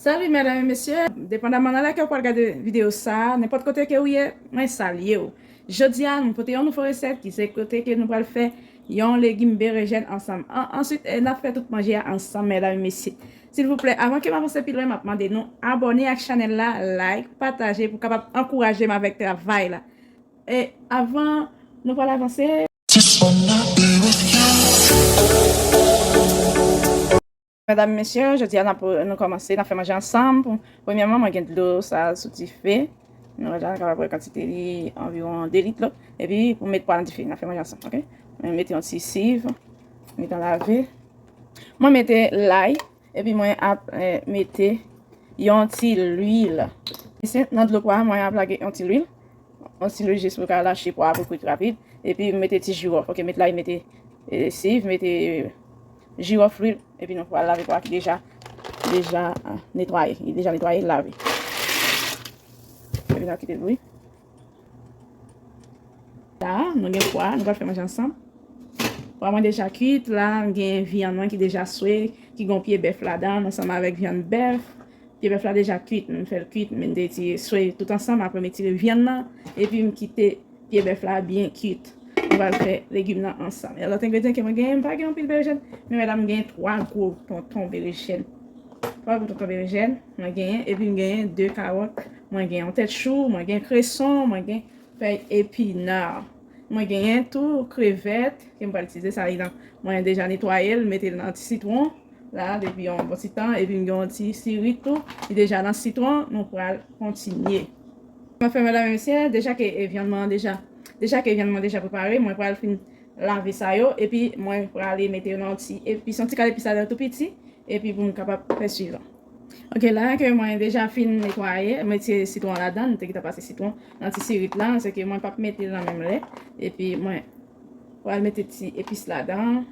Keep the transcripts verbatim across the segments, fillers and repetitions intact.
Salut medam e mesye, depandaman nan lakè ou pral gade videyo sa, nenpòt kote ke ou ye, mwen salye w. Jodi a, nou pote yon nouvo resèt ki se kote ke nou pral fè yon legim berejèn ansanm. An, answit, eh, n ap fè tout manje a ansanm, medam e mesye. Silvouplè, avan ke m avanse pi lwen, m ap mande nou abòne ak chanèl la, like, pataje pou kapab ankouraje m avèk travay la. E avan nou pral avanse. Medam, mesye, jodi a n ap, nou kòmanse, n ap fè manje ansanm. Pou, premyèman, mwen gen dlo sa sou dife. Nou wè la, nou kapab wè kantite li, anviwon de lit lo. Epi, pou met pwa nan dife, n ap fè manje ansanm, oke? Mwen mete yon ti siv, mete an lave. Mwen mete lay, epi mwen ap, eh, mete yon ti lwil. Isi, nan dlo pwa, mwen ap lage yon ti lwil. Yon ti lwil jis pou ka lache pwa pou kwit rapid. Epi mete ti jiwòf. Oke, met lay, mete, eh, siv, mete, eh, jiwòf, lwil. Epi nou pral lave pwa ki deja, deja, ah, netwaye. Li deja netwaye, lave. Epi n ap kite l bouyi. La, nou gen pwa, nou pral fè manje ansanm. Pwa mwen deja kwit, la, m gen vyann mwen ki deja swe, ki gon pye bèf ladan, ansanm avèk vyann bèf. Pye bèf la deja kwit, m fè l kwit, m te etire swe tout ansanm, apre m etire vyann nan, epi m kite pye bèf la byen kwit. Nou pral fè legim nan ansanm. E lòt engredyan ke mwen genyen, m pa gen anpil berejèn, men medam, m gen twa gwo tonton berejèn. Twa gwo tonton berejèn, mwen genyen, epi m genyen de kawòt, mwen gen yon tèt chou, mwen gen kreson, mwen gen fèy epina. Mwen genyen tou krevèt ke m pral itilize sa li nan. Mwen deja netwaye l, mete l nan ti sitwon la depi yon bon ti tan, epi m gen yon ti sirit tou ki deja nan sitwon, nou pral kontinye. Mwen fè medam e mesye, deja ke, e, vyann mwen deja, deja ke vyann mwen deja prepare, mwen pral fin lave sa yo, epi mwen prale mete yo nan yon ti epis, yon ti kal epis ladan tou piti, epi pou m kapab fè swivan. Oke, la ke mwen deja fin netwaye, mwen retire sitwon ladan, nou te gentan pase sitwon nan ti sirit la, se ke mwen p ap mete l nan menm lè, epi mwen pral mete ti epis ladan,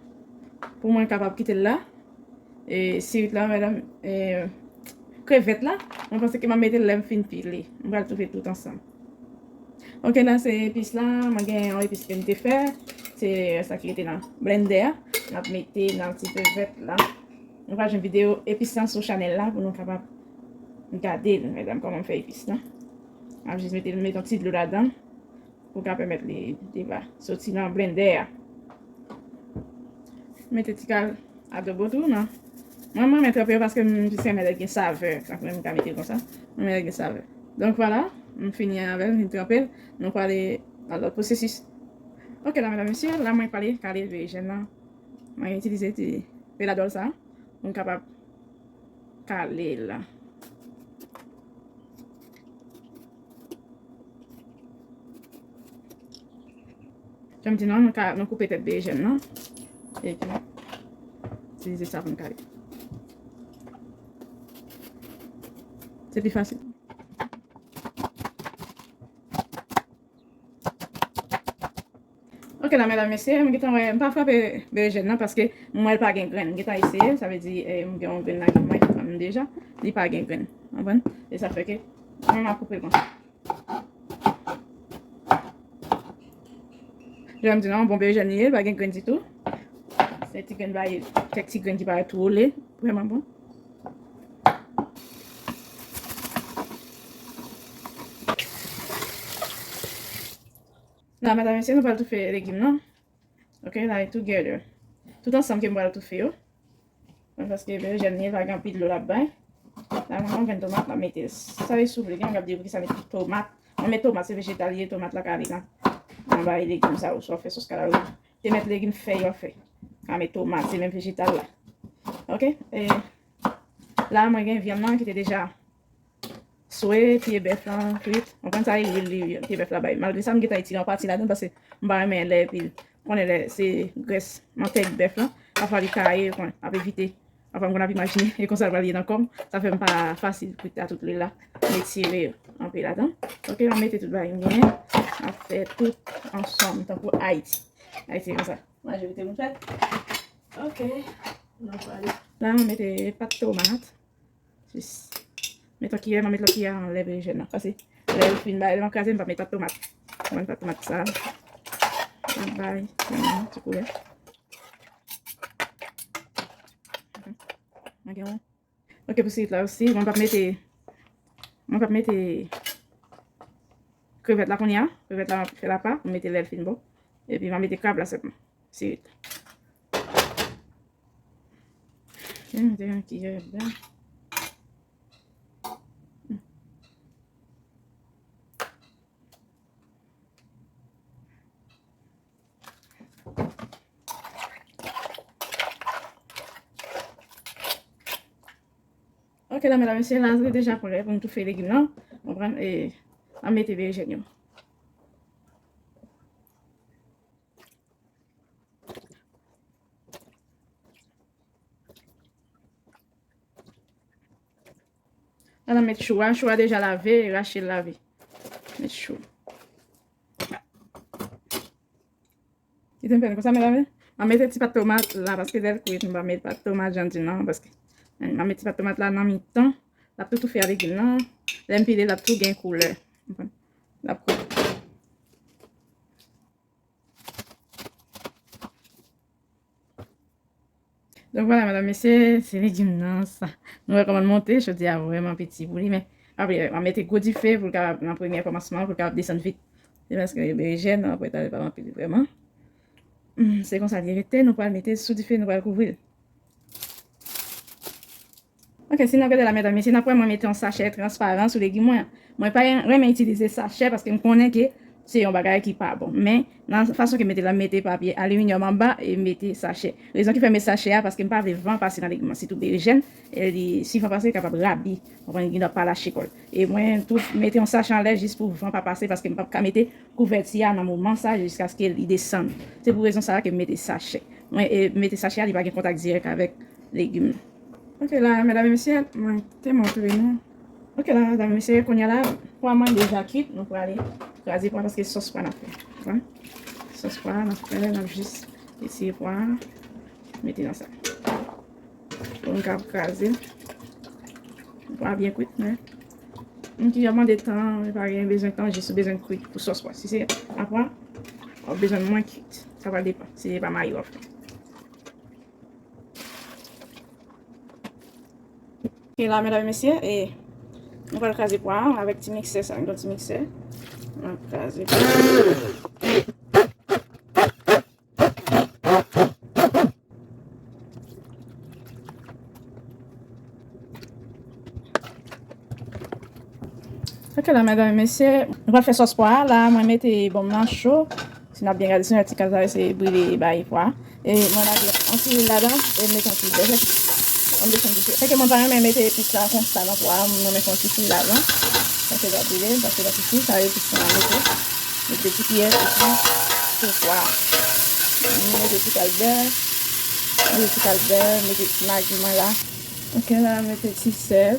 pou mwen kapab kite l la. E sirit la, medam, e krevèt la, mwen panse ke m ap mete l lè m fin pile. M pral toufe tout ansanm. Oke, la se epis la, mwen gen yon epis ke m te fè. Se sa ki rete nan blendè a. N ap mete nan ti krevèt la. Nou pral jwenn videyo epis lan sou chanèl la pou nou kapab gade l, medam, kòman m fè epis lan. M ap jis mete, mete yon ti dlo ladan. Pou ka pèmèt li, li va soti nan blendè a. Mete ti kal adobo tou, non? Mwen, mwen renmen tranpe yo paske m plis renmen lè l gen savè. Tankou mwen ka mete l konsa. Mwen renmen lè l gen savè. Donk, vwala, m fini avè l, m fin tranpe l. Nou prale nan lòt pwosesis. Oke, la, medam, mesye, la, mwen prale kale berejèn nan. Mwen itilize ti peladòl sa pou m kapab kale l. Jan m di nou, nou ka, nou koupe tèt berejèn nan. Epi, itilize sa pou n kale. Se pi fasil. Oke la, medam, mesye, m gentan wè, m pa frape berejèn nan paske m wè l pa gen grenn. M gentan eseye, sa vle di, eh, m gen yon grenn la ki mwen ki pran m deja, li pa gen grenn. Konprann? E sa fè ke mwen m ap koupe l konsa. Jan m di nou, bon berejèn li ye, li pa gen grenn ditou. Se ti grenn ba, kèk ti grenn ki parèt twole, vrèman bon. La, medam, mesye, nou pral toufe legim nan. Ok, la, e together. Tout ansanm ke m pral toufe yo. Paske berejèn li pa gen anpil dlo l ap bay. La, mwen, mwen grenn tomat, m ap mete sa li sou legim, m ap di poukisa mete tomat. Mwen met tomat, se vejetal li ye, tomat la ka ale nan, nan bay legim sa yo, swa w fè sòs kalari, te met legim fèy w ap fè. Ka met tomat, se menm vejetal la. Ok, e la, mwen gen vyann nan ki te deja swe, pye bèf lan kwit. Ou konn sa e lwil li, pye bèf la bay. Malgre sa, m gentan retire yon pati ladan paske m pa renmen lè epi konnen lè se grès mantèg bèf lan, pafwa li kaye, ou konn, ap evite. Pafwa m konn ap imajine e konsa l pral ye nan kò m. Sa fè m pa fasil kwit a tout lwil la. M retire anpe ladan. Ok, m mete tout bagay m genyen. M ap fè tout ansanm tankou Ayiti. Ayiti se konsa. Majorite moun fè. Ok. Nou prale. La, m mete pat tomat. Jis met yon kiyè, m a met lòt kiyè anlè berejèn nan. Paske lè l fin bay, lè m ap kraze, m pa met pat tomat. Mwen pat tomat sa. M ap bay, yon ti koulè. Mwen gen yon Ok, pou sirit la osi, mwen p ap mete, mwen p ap mete krevèt la kounye a. Krevèt la, m ap fè l apa, m mete lè l fin bon. Epi, m a mete krab la sèlman. Sirit la. Ok, m mete yon kiyè ladan. Ok, la, medam, mesye, la, li deja prè pou m toufe legim nan. Konprann? E, m a mete berejèn yo. Ala, met chou a, chou a deja lave, rache l lave. Met chou. Kite m fè l konsa, medam. M a mete ti pat tomat la, paske lè l kwit, m pa met pat tomat jan di non, paske m a mete ti pat tomat la nan mitan. L ap tou toufe a legim nan. Lè m pile, l ap tou gen koulè. Konprann? L ap koulè. Donk, vwala, medam, mesye, se legim nan, sa. Nou wè kòman l monte, jodi a vrèman piti pou li, men, apre, m a mete gwo dife pou l kapab, nan premye kòmansman, pou l kapab desann vit. Se paske berejèn, apre, talè pa anpil vrèman. Hmm, se konsa li rete, nou pral mete l sou dife, nou pral kouvri l. Ok, si n ap gade la, medam, mesye, n ap wè mwen mete yon sachè transparan sou legim mwen an. Mwen pa renmen itilize sachè paske m konnen ke se yon bagay ki pa bon. Men, nan fason ke m mete la, m mete papye aliminyòm anba e m mete sachè. Rezon ki fè m mete sachè a, paske m pa vle van pase nan legim nan, sitou berejèn, e li, si van pase, li kapab rabi. Konprann, li gendwa pa lache kò l. E mwen tou mete yon sachè anlè jis pou van pa pase, paske m p ap ka mete kouvèti a nan moman sa jiskaske li desann. Se pou rezon sa a ke m mete sachè. Mwen, e, mete sachè a, li pa gen kontak dirèk avèk legim nan. Ok, la, medam e mesye, mwen te montre nou. Ok, la, medam e mesye, kounye a la, pwa mwen deja kwit, nou prale kraze pwa paske sòs pwa n ap fè. Konprann? Sòs pwa n ap fè, n ap jis etire pwa a, mete nan sa. Pou n ka kraze. Pwa byen kwit, men. Moun ki ap mande tan, li pa gen bezwen tan, jis ou bezwen kwit pou sòs pwa. Si se a pwa, w ap bezwen mwen kwit. Sa va depann. Si se pa mayi w ap fè. E la, medam e mesye, e nou pral kraze pwa a avèk ti miksè sa, yon ti miksè. N ap kraze pwa a. Ok, la, medam e mesye, nou pral fè sòs pwa a. La, mwen mete bon m nan cho. Si n ap byen gade, si yon ti kal sa, se brile bay pwa. E mwen lage yon ti lwil ladan, e mete yon ti bè. Mwen desann dife. Fè ke mwen pa renmen mete epis la konsa nan pwa a, mwen renmen fè yon ti fri ladan. Paske l ap brile, paske l ap fri, sa epis mwen mete. Mete ti kiyè epis la sou pwa a. Mwen mete ti kal bè, mete ti kal bè, mete ti magi mwen la. Ok, la, mete ti sèl.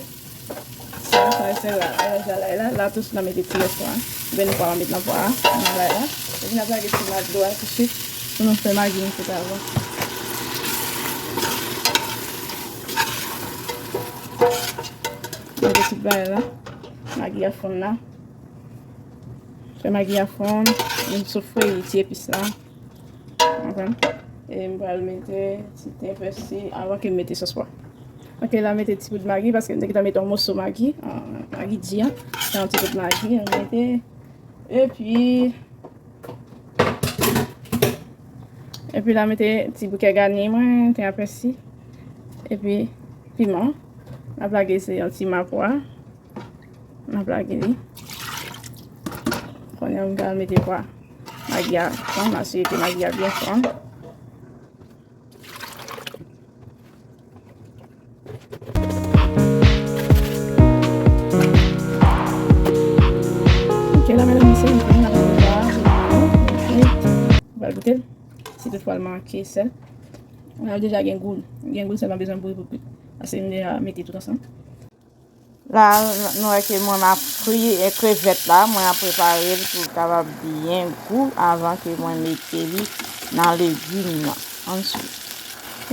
Sa, sa, se la, la, sa, la, la, la, tou, n a mete ti rès pwa. Oubyen nou pral met nan pwa a, nan bagay la. Epi n ap lage ti magi dlo a tousuit pou nou fè magi nou fè avan. Mete tout bagay la. Magi a fonn la. Fè magi a fonn. Nou soufle ti epis la. Konprann? E m pral mete ti ten pèsi avan ke m mete sòs pwa. Ok, la mete ti bout magi, paske m te gentan mete yon moso magi, ah, magi di an. Fè yon ti bout magi, m mete. Epi, epi la mete ti boukè gani mwen, ten a pèsi. Epi piman. M ap lage se yon ti ma pwa. M ap lage li. Kounye a, m pral mete pwa. Magi a fonn, asire ke magi a byen fonn. Ok, la, medam, mesye, m pral mete pwa a sou fou. M pral goute l. Si toutfwa l manke sèl. L deja gen gou l. Gen gou l, sèlman bezwen bouri pou l kwit. Paske m deja mete tout ansanm. La, nou wè ke mwen m ap fri, e, krevèt la, mwen ap prepare l pou l kapab byen gou avan ke mwen mete li nan legim nan. Ann swiv.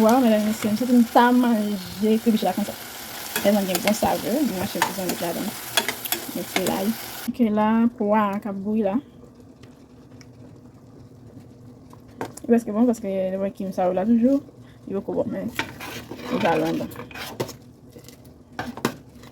Waw, medam, mesye, m santi m ta manje kribich la konsa. Tèlman gen bon savè, m mache pou zanmi ladan. Mete lay. Ok, la, pwa a k ap bouyi la. Li prèske bon, paske lè mwen kim sa yo la toujou, li poko bon, men li pa lwen bon.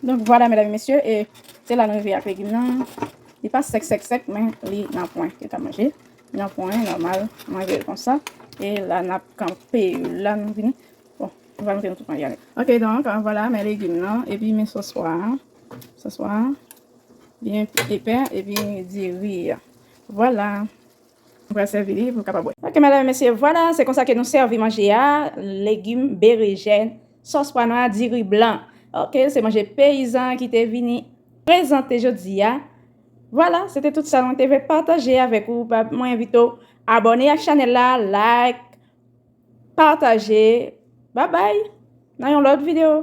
Donk, vwala, medam e mesye, e se la nou rive ak legim nan. Li pa sèk, sèk, sèk, men li nan pwen ke n ka manje. Li nan pwen, nòmal, manje l konsa. E la, n ap kanpe, la, nou vini. Bon, nou va montre nou tout manje ale. Ok, donk, vwala, men legim nan, epi men sòs pwa a. Sòs pwa a, byen epè, epi diri a. Vwala. Nou pral sèvi li pou kapab wè. Ok, medam e mesye, vwala, se konsa ke nou sèvi manje a, legim, berejèn, sòs pwa nwa, diri blan. Ok, se manje peyizan ki te vini prezante jodi a. Vwala, se te tout sa mwen te vle pataje avèk ou. Mwen envite w abòne ak chanèl la, like, pataje. Babay, nan yon lòt videyo.